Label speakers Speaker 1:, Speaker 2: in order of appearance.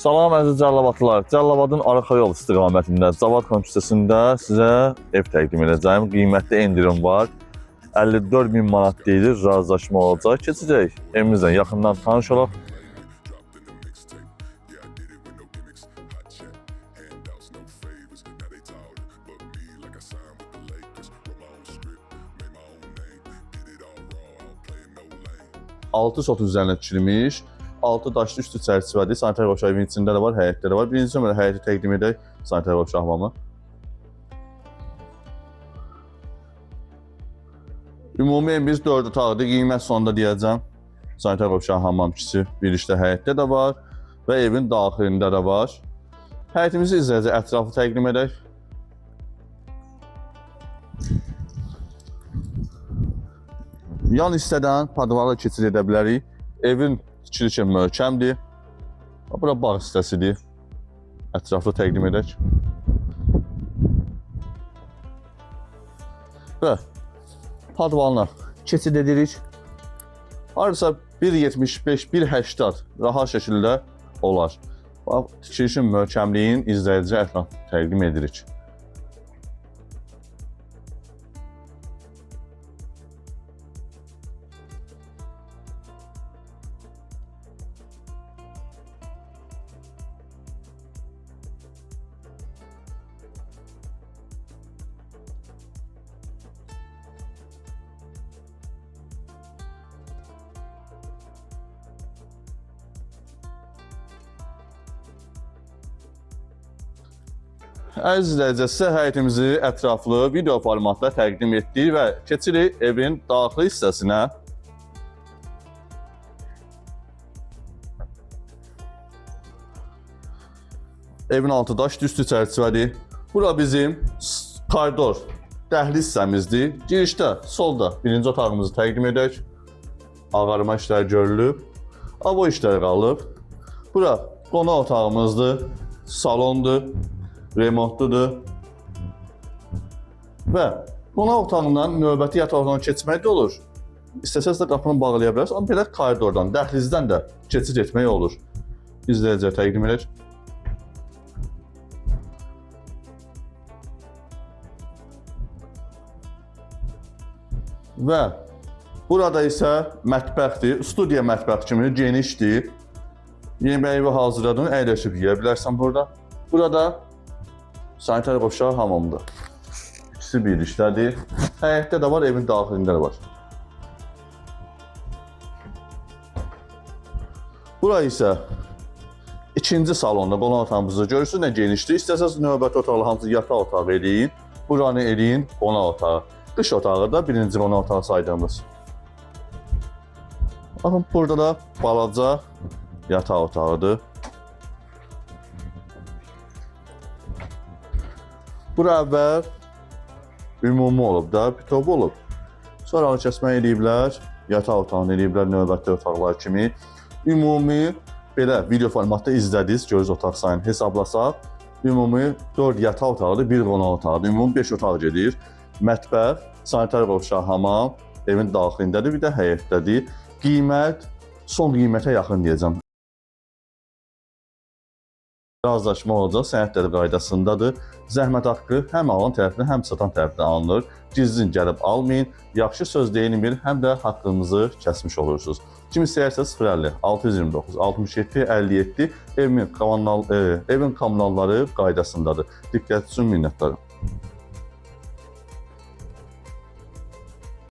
Speaker 1: Salam əziz Cəlilabadlılar. Cəlilabadın arxa yol istiqamətində, Cavad xan küçəsində sizə ev təqdim edəcəyim. Qiymətdə endirim var. 54 min manat deyilir, razılaşma olacaq. Keçəcək evimizlə yaxından tanış olaq. Altı sot üzərinə tikilmiş, altı daşlı üstü çərçivədir. Sanitar qovşağı evin içində də var, həyətdə də var. Birinci nömrə həyəti təqdim edək. Sanitar qovşağı hamamı. Ümumi evimiz 4 otaqdır. Qiymət sonda deyəcəm. Sanitar qovşağı hamam ikisi birlikdə həyətdə də var və evin daxilində də var. Həyətimizi izləyəcək, ətrafı təqdim edək. Yan hissədən podvala keçid edə bilərik. Evin tikilişi möhkəmdir. Bura bağ hissəsidir. Ətraflı təqdim edək. Və podvalına keçid edirik. Hardasa 1.75, 1.80 rahat şəkildə olar. Bax, tikilişin möhkəmliyin izləyiciyə ətraf təqdim edirik. Əziz izləyicilər, sizə həyətimizi ətraflı video formatda təqdim etdik və keçirik evin daxili hissəsinə. Evin altı daş üstü çərçivədir. Bura bizim koridor, dəhliz hissəmizdir. Girişdə solda birinci otağımızı təqdim edək. Ağarma işləri görülüb. Avo işləri qalıb. Bura qonaq otağımızdır, salondur, remontludur. Və qonaq otağından növbəti yataq otağına keçmək də olur. İstəsəz də qapını bağlaya bilərsiniz, amma belə koridordan, dəhlizdən də keçid etmək olur. İzləyicilər təqdim edək. Və burada isə mətbəxdir. Studiya mətbəx kimi genişdir. Yeməyi hazırladın, əyləşib yeyə bilərsən burada. Burada sanitar qovşağı hamamdır. İkisi birlikdədir. Həyətdə də var, evin daxilində də var. Bura isə ikinci salonda qonaq otağımızı görürsünüz nə genişdir. İstəsəniz növbəti otağı hamısı yataq otağı eləyin. Buranı eləyin qonaq otağı. Qış otağı da birinci qonaq otağı saydığımız. Baxın burada da balaca yataq otağıdır. Bura əvvəl ümumi olub da, bütöv olub. Sonra onu kəsmə eləyiblər, yataq otağını eləyiblər növbəti otaqlar kimi. Ümumi belə video formatda izlədiniz, görürüz otaq sayını hesablasaq, ümumi 4 yataq otağıdır, 1 qonaq otağıdır. Ümumi 5 otaq gedir. Mətbəx, sanitar qovşağı, hamam evin daxilindədir, bir də həyətdədir. Qiymət son qiymətə yaxın deyəcəm. Razılaşma olacaq, sənədləri qaydasındadır. Zəhmət haqqı həm alan tərəfindən, həm satan tərəfindən alınır. Gizlin gəlib almayın. Yaxşı söz deyilmir, həm də haqqınızı kəsmiş olursunuz. Kim istəyərsə 050 629 67 57 evin kommunalları qaydasındadır. Diqqət üçün minnətdarım.